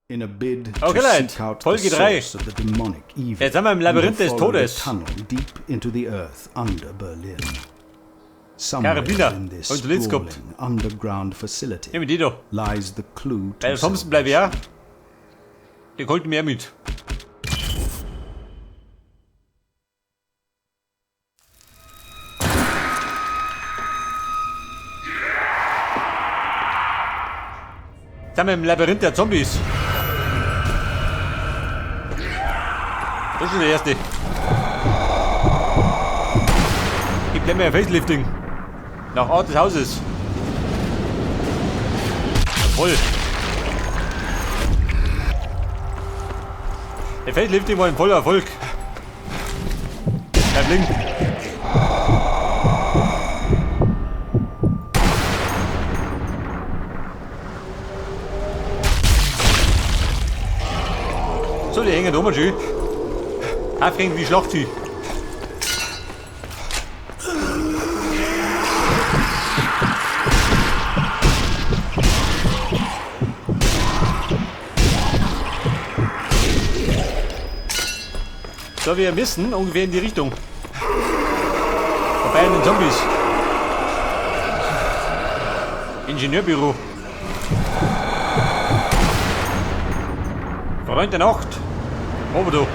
In a bid to Okay, Leute, seek out the Folge 3. source of the demonic evil, Jetzt sind wir im you have Labyrinth des followed a Todes. tunnel deep into the earth under Berlin. Somewhere Karabiner. in this Und Litz gehabt. sprawling underground facility Nehmen die da. lies the clue Bei to der Thompson bleibe ich auch. salvation. Die holt mehr mit. Jetzt sind wir im Labyrinth der Zombies. Das ist schon der erste. Ich bleibe mir ein Facelifting. Nach Art des Hauses. Jawohl. Der Facelifting war ein voller Erfolg. Bleib liegen. So, die hängen da schön. Aufhängen wie Schlachtvieh. So, wir müssen ungefähr in die Richtung. Vorbei an den Zombies. Ingenieurbüro. Freund der Nacht. Oben da.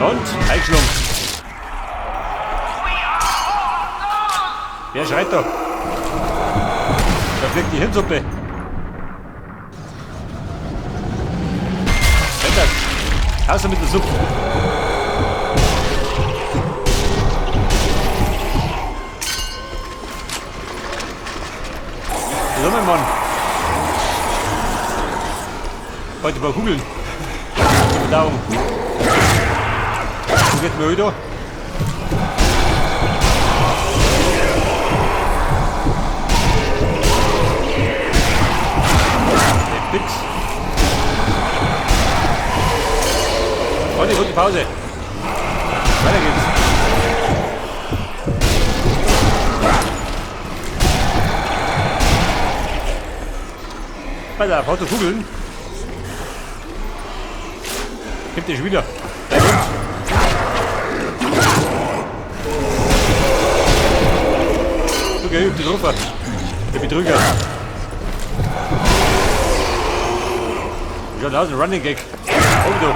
Und eingeschlagen. Wer schreit da? Da fliegt die Hirnsuppe. Wetter. Außer mit der Suppe. Was haben wir, Mann? Heute ein paar Kugeln. Die Verdauung. Wo geht mir wieder? Nix. Freunde, gute Pause. Weiter geht's. Pass auf, haut Kugeln. Kommt der schon wieder. Bleib uns. Du geübte Treffer. Der Betrüger. Schaut aus, ein Running Gag. Oh, du.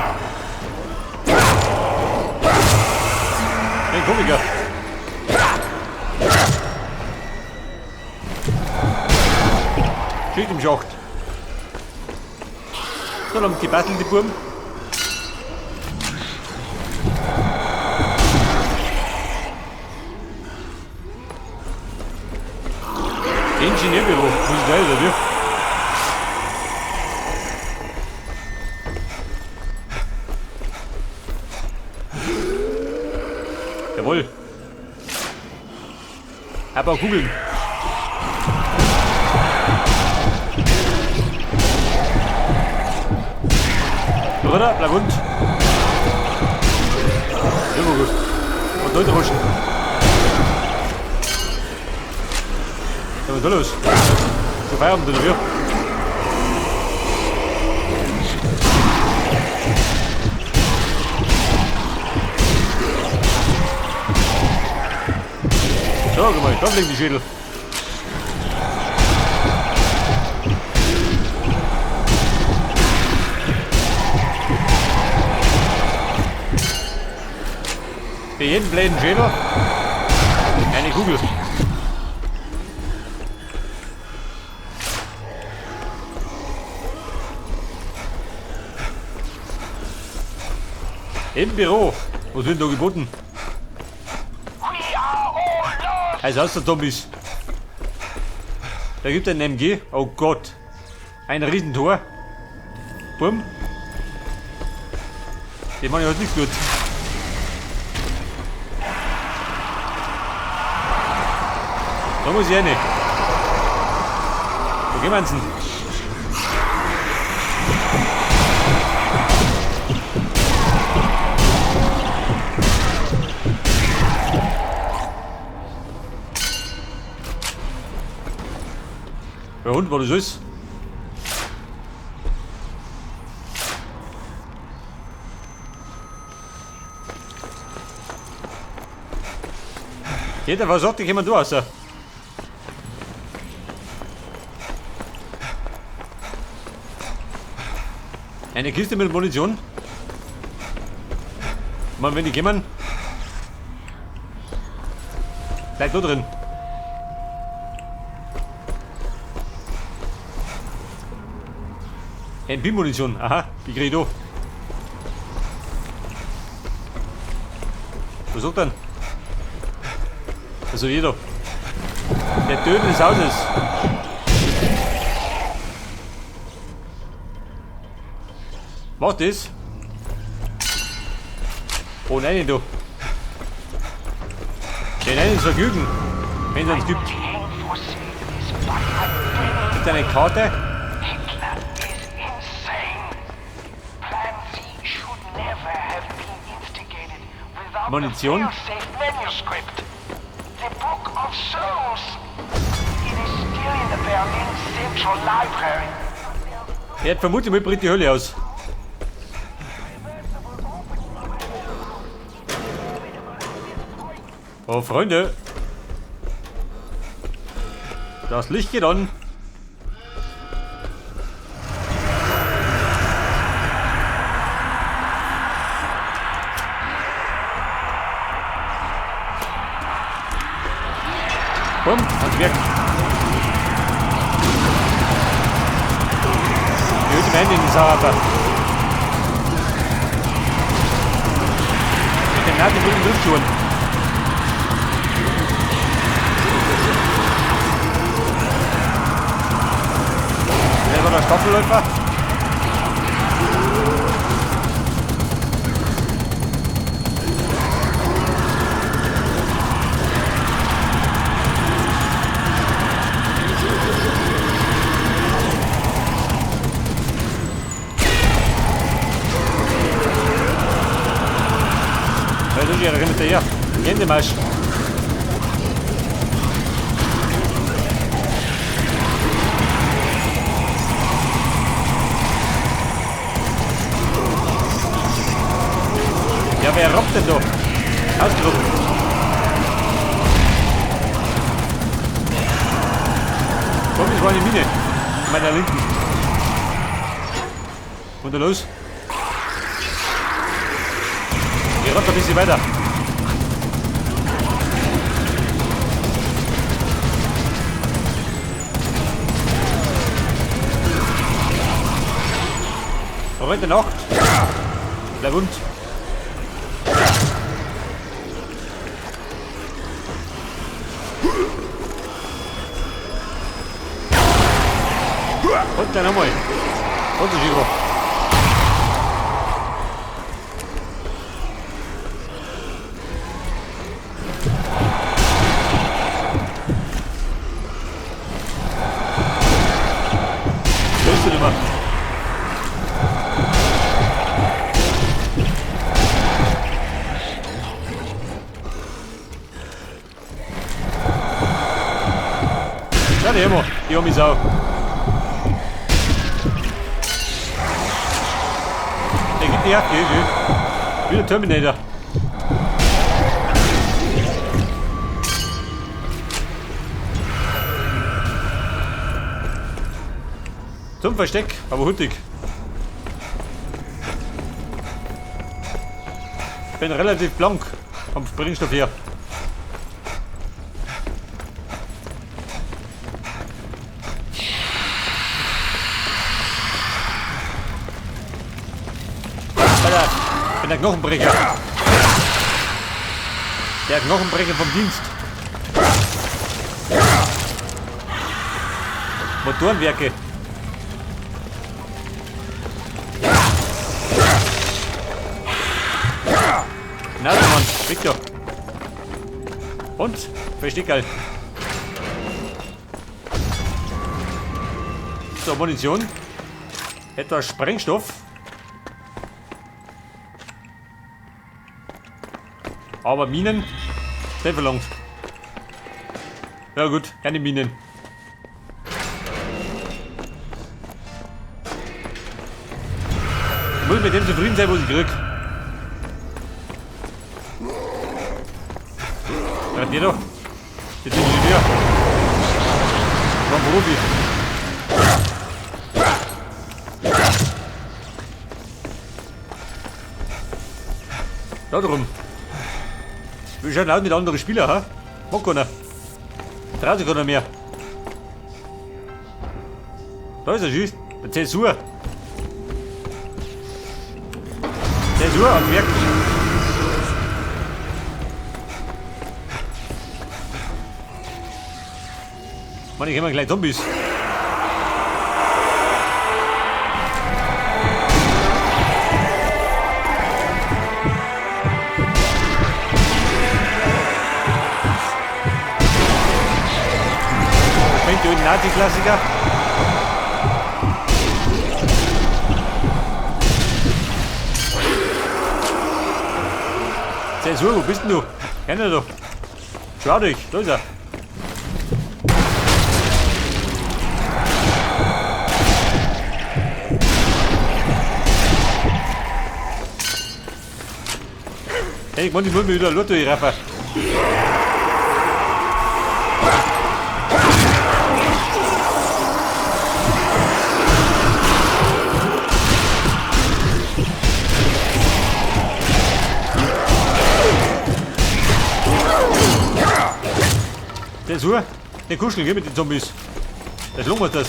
Ein Komiker. Schicht im Schacht. So, dann gebastelt die Buben. Ingenieurbüro, muss ich da oder wie? Jawohl. Hab auch Kugeln. Oder? Bleib rund. Immer gut. Und durchrutschen. Ja, was ist da los? Schon Feierabend oder wie? So, guck mal, da fliegen die Schädel. Für jeden blöden Schädel eine Kugel. Im Büro. Was wird denn da geboten? Also aus der Zombies. Da gibt es einen MG. Oh Gott. Ein Riesentor. Bumm. Den mache ich heute nicht gut. Da muss ich rein. Wo gehen wir denn? Der Hund, was das ist? Jeder, was sagt dich jemand da raus? Eine Kiste mit Munition. Mal, wenn die kommen. Bleib da drin. MP-Munition, aha, die krieg ich da. Was sagt denn? Also jeder. Der Töten des Hauses. Mach das. Oh nein, du. Den einen ist Vergnügen, wenn es eins gibt. Gibt eine Karte? Munition. Er hat vermutlich mit bricht die Hölle aus. Oh, Freunde. Das Licht geht an. Komm, ans Werk. Die Hütte in die Sauerber. Mit dem Nazi guten Luftschuhen. Der war der Staffelläufer. Hinterher. Gänsemarsch. Ja, wer robbt denn da? Ausgerobbt. Komm, ich war eine Mine. In meiner Linken. Und los. Ich robbt ein bisschen weiter. Heute Nacht. Bleib und. Und dann nochmal. Und Giro. Willst du nicht mehr? Die arme Sau. Der gibt nicht ab, gell? Wie der Terminator. Zum Versteck, aber hurtig. Bin relativ blank vom Sprengstoff her. Alter, ich bin der Knochenbrecher. Der Knochenbrecher vom Dienst. Motorenwerke. Na, Mann, weg da. Und Versteckerl. So, Munition. Etwas Sprengstoff. Aber Minen, sehr verlangt. Ja gut, keine Minen. Ich muss mit dem zufrieden sein, was ich krieg. Ja, der doch. Der Ingenieur. War ein Profi. Da drum. Wir schauen auch mit anderen Spielern, ha? Mag keiner. Traut sich keiner mehr. Da ist er, schießt. Der Zäsur. Zäsur am Werk. Mann, ich immer gleich Zombies. Schmeckt die Nazi-Klassiker. Zäsur, wo bist denn du? Kennt er doch. Schau dich, da ist er. Hey, ich meine, ich muss mir wieder Lotto raffen. Der ist so, der kuscheln, gell, mit den Zombies. Das lungert das.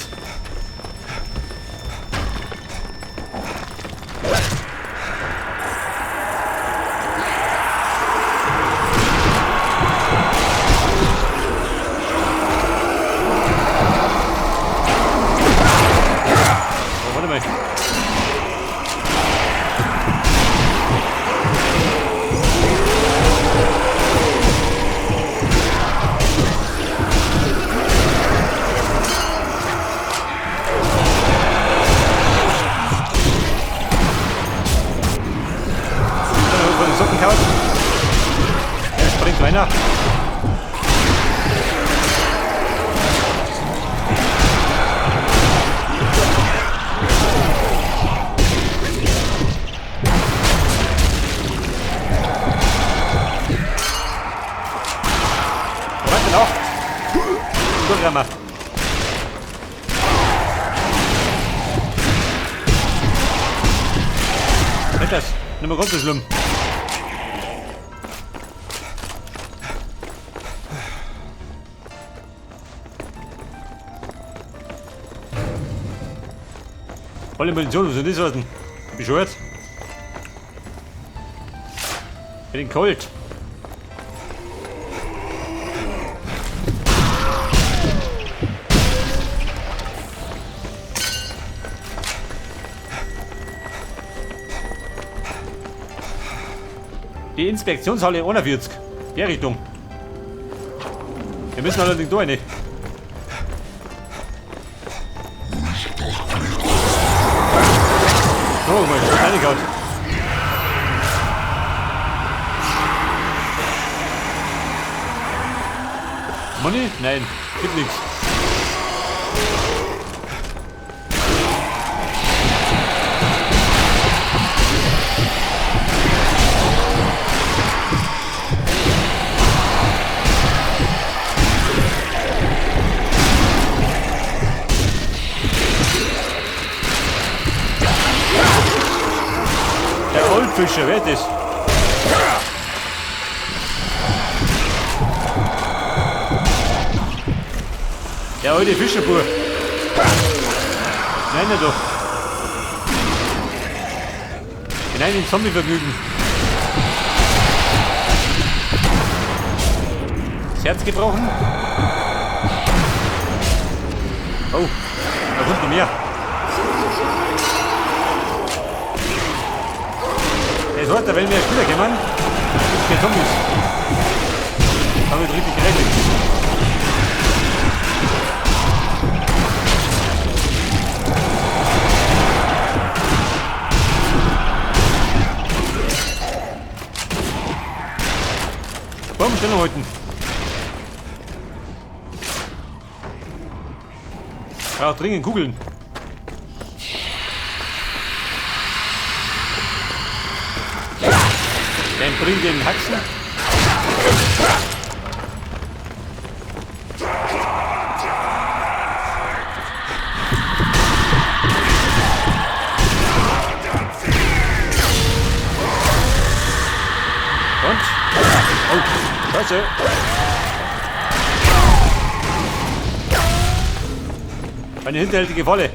Oh, warte mal. Von den Socken kaut. Er springt rein. Warte noch. Durchrammer. Nicht das. Nicht mehr ganz so schlimm. Volle Munition, was soll das heißen? Bescheuert? Ich bin kalt. Die Inspektionshalle 41. Der Richtung. Wir müssen allerdings da rein. So, mal, ich hab reingehauen. Money? Nein, gibt nichts. Der Goldfischer, wer ist das? Der alte Fischerbub. Nein, nicht doch. Hinein in Zombie-Vergnügen. Das Herz gebrochen. Oh, da kommt noch mehr. Das heißt, wenn wir Spieler kommen, gibt's keine Zombies. Haben wir richtig gerechnet. Komm, Stellung halten. Braucht dringend Kugeln. Dann bring den Haxen. Und? Oh, Scheiße. Eine hinterhältige Falle.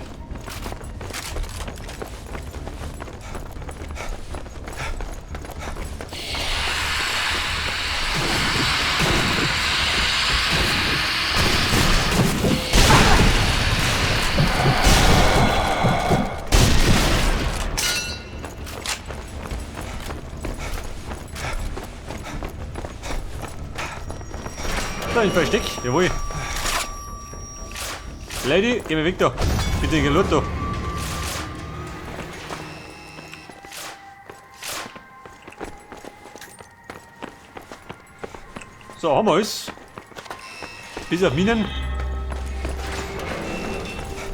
Da ein Versteck, jawohl. Lady, geh mir weg da. Bitte geh Lotto. So, haben wir alles. Bis auf Minen.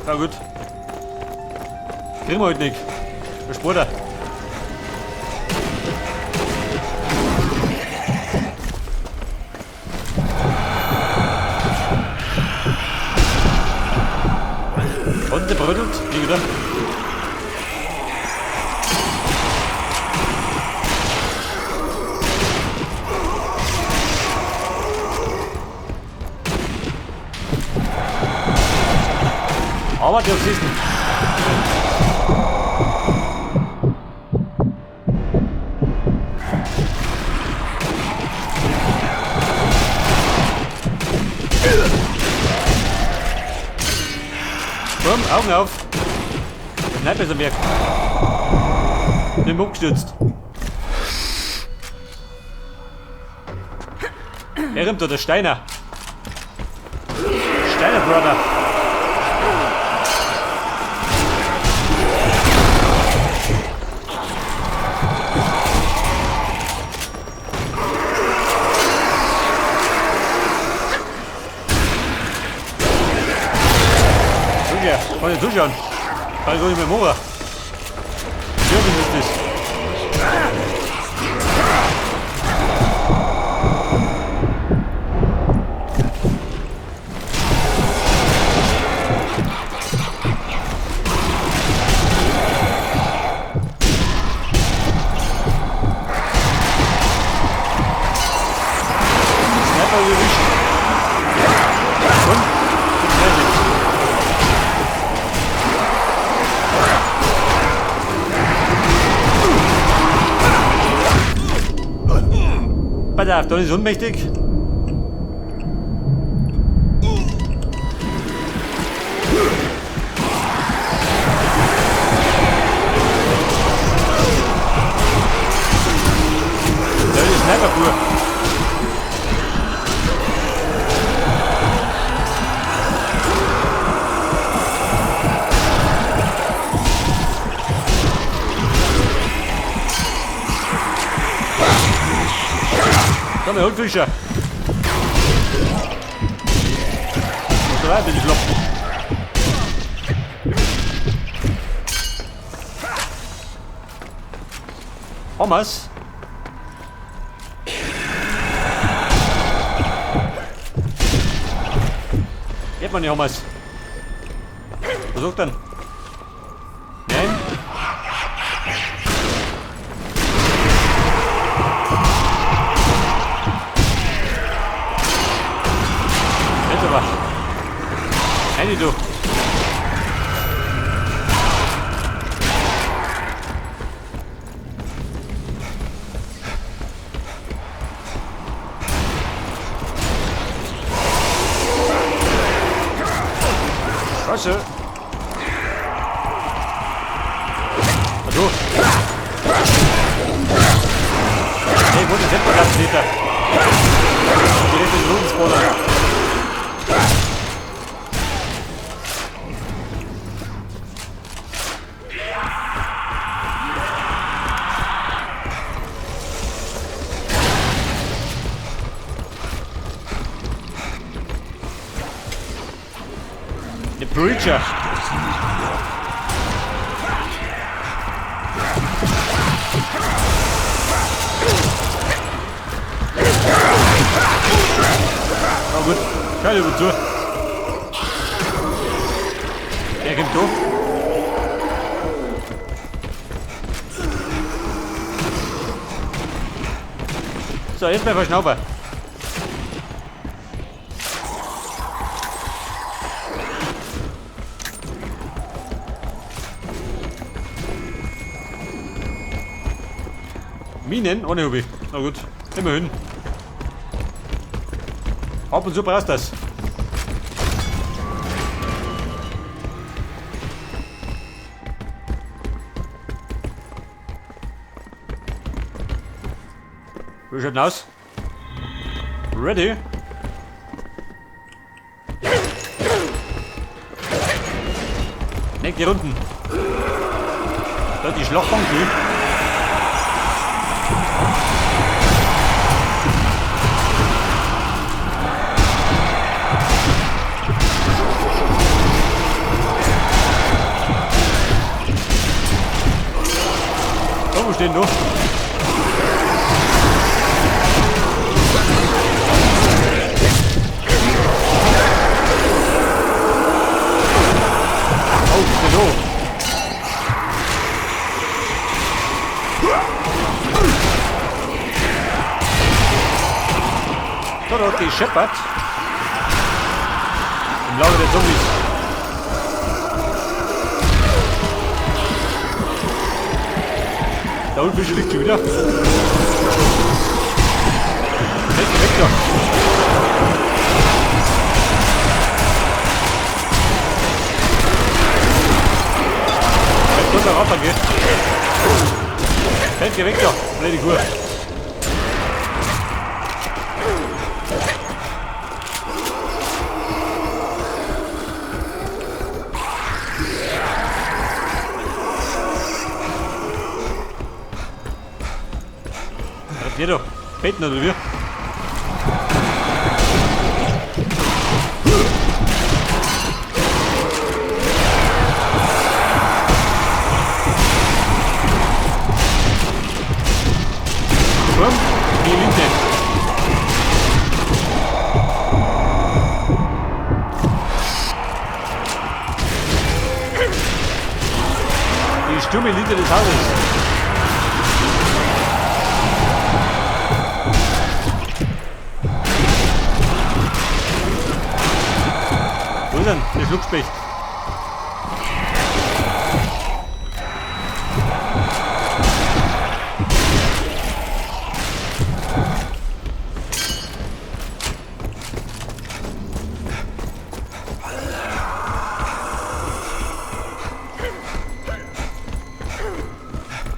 Na gut. Kriegen wir halt nicht. Der Sportler. Und der brödelt, wie gedacht. Aber der Season. Komm, Augen auf! Der Sniper ist am Werk. Bin abgestürzt. Wer kommt da? Der Steiner. Steiner Brother. Ja, kann ich zuschauen. Kann ich gar nicht mehr machen. Ja, wie ist das? Sniper erwischt. Und? Pass auf, da ist ohnmächtig. Da ist Sniper pur. Komm, her, Fischer. Da war ein bisschen flop. Haben wir's? Geht man nicht, haben wir's. Was sagt denn? Nein. Jetzt aber. Eine du. Was? Scheiße. Also. Hey, wo ist der Platz, direkt in den Runden. Der Preacher. Oh gut, keine gut zu. Der kommt durch. So, jetzt mal verschnaufen. Minen? Ohne Hobby. Na gut, immerhin. Ab und zu brauchst du das. Wie schaut denn aus? Ready? Nächste Runden. Da die Schlachtbank, die. Da, wo stehen da? Oh, ist da? Da hat die Shepard. Im Lager der Zombies. Da unten liegt schon wieder. Weg, weg da. Weg, da rauf, geh. Weg, geh weg da. Blöde Kuh. Hier doch. Betten oder wie? Komm, die Elite. Die Sturmelite des Hauses. Wo ist denn der Schluckspecht?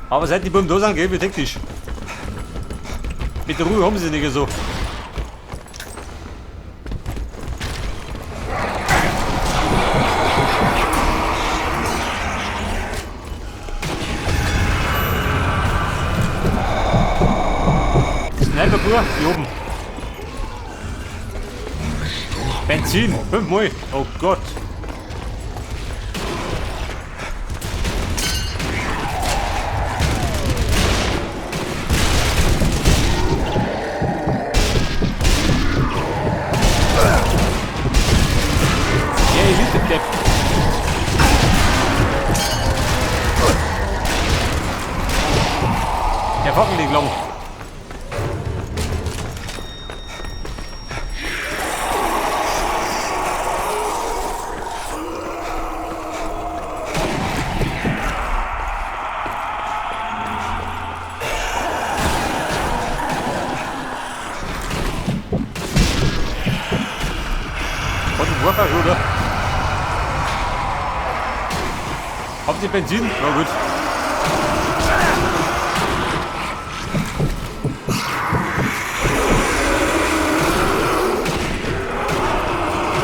Aber seit die Buben da sind, gell, wird hektisch. Mit der Ruhe haben sie nicht so. Sniper-Pur, hier oben. Benzin, 5 Mal. Oh Gott. Ja, Elite-Depp. Der Fackel liegt lang. Hat ein Warfare, oder? Habt ihr Benzin? Na gut.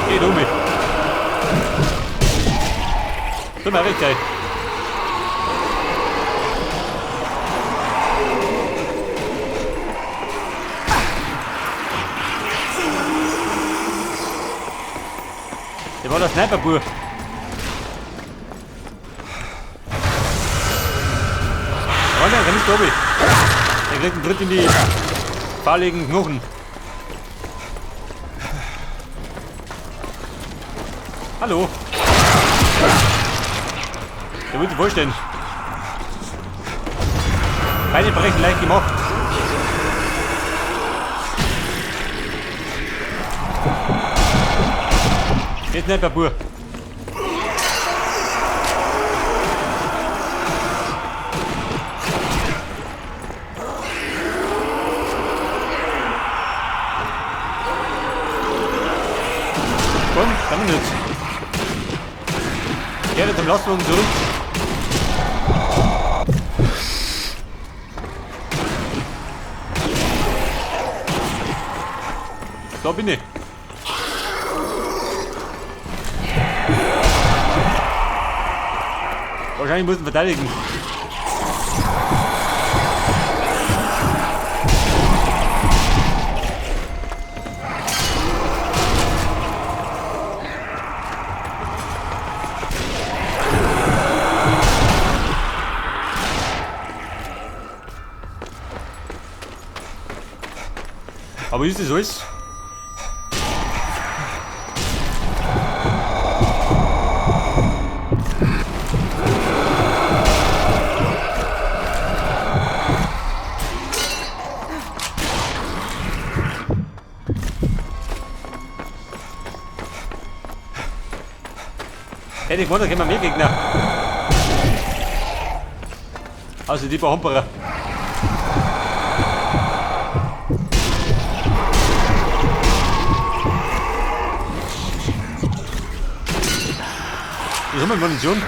Geht um mich. So, mach ich gleich. Der war der Sniper-Bub. Oh nein, der ist da oben. Der kriegt einen Tritt in die fahligen Knochen. Hallo. Der wird sich vorstellen. Beine brechen leicht gemacht. Geht nicht, Bub. Komm, kann ich nicht. Kehre zum Lastwagen zurück. Da bin ich. Wahrscheinlich muss ich verteidigen. Aber ist das alles? Hätte ich gewundert, kämen mehr Gegner. Also die paar Humperer. Hier haben wir Munition.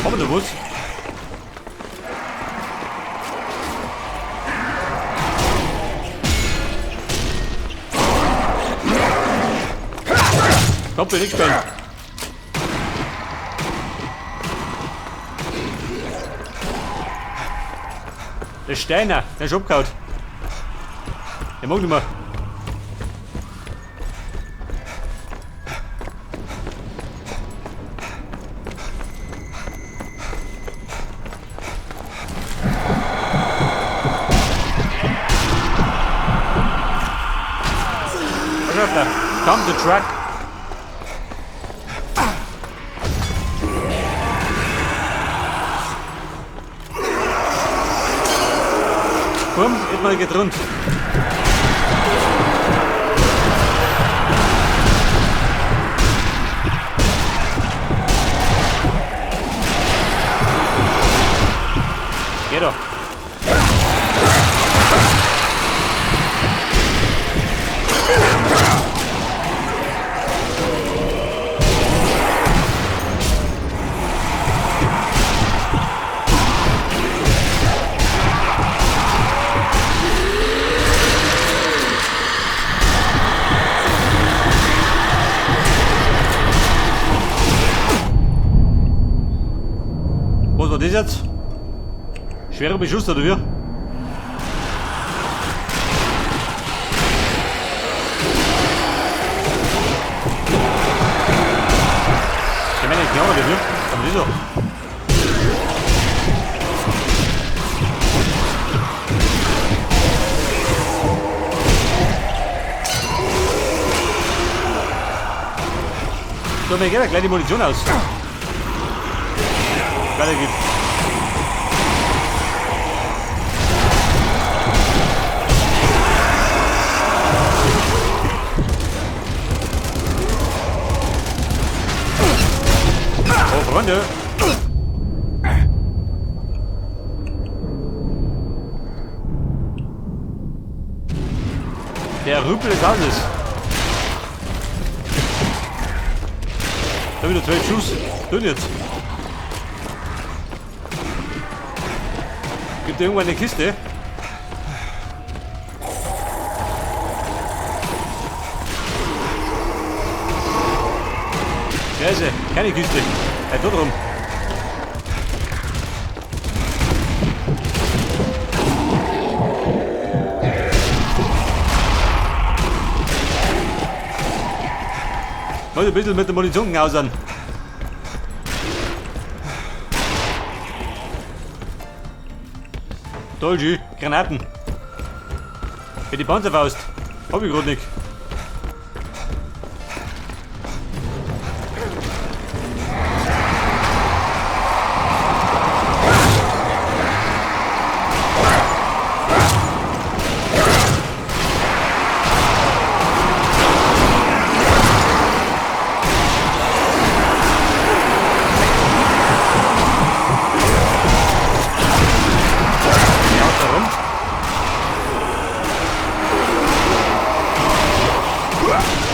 Haben wir da was? Doppel nicht spielen. Der Steiner, der ist abgehauen. Der mag nicht mehr. Come the truck. Komm, jetzt mal geht rund. Geh doch. Was war das jetzt? Schwerer Beschuss, oder wie? Ich meine, ich oder wie? Aber wieso? So, mir geht ja gleich die Munition aus. Weiter geht's. Oh, Freunde. Der Rüpel des Hauses. Da wieder 12 Schuss. Tun jetzt. Gibt irgendwo eine Kiste? Scheiße, keine Kiste. Da drum. Mal ein bisschen mit der Munition aus an. Toll, Granaten. Für die Panzerfaust. Hab ich grad nicht.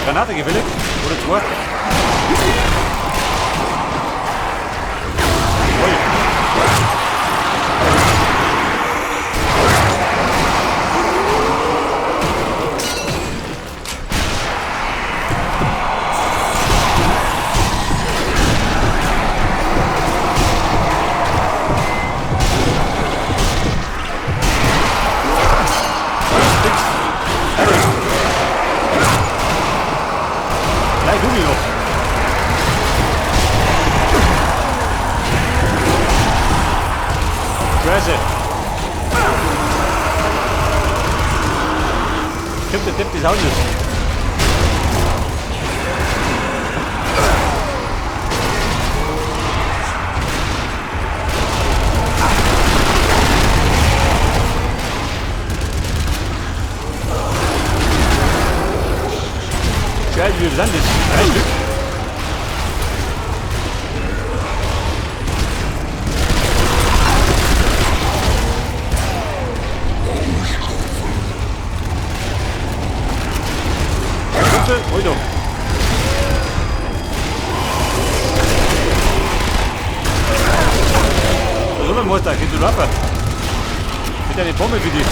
Granate gefällig? Oder zwei? Ui. Scheiße. Kommt der Depp des Hauses. Scheiße, wie sind das? 3 Stück. Alter. Da ist Meister, geht du laufen? Mit einer Bombe für dich.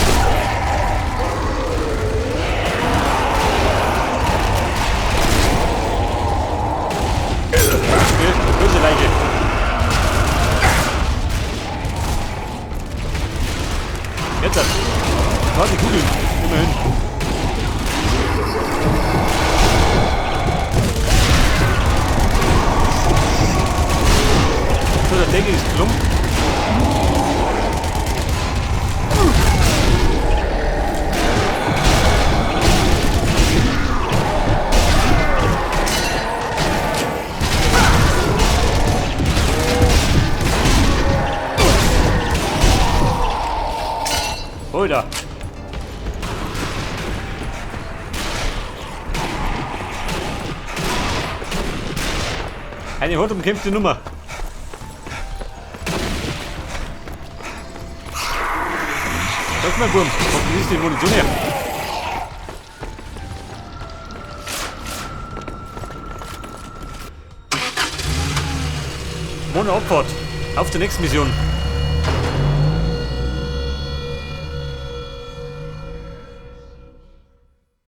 Okay, böse Leiche. Jetzt. 20 Kugeln, immerhin. So, der Deckel ist gelungen. Alter. Eine hart umkämpfte Nummer. Sag mal, Wurm, hoffentlich ist die Munition her. Ohne Abfahrt. Auf zur nächsten Mission.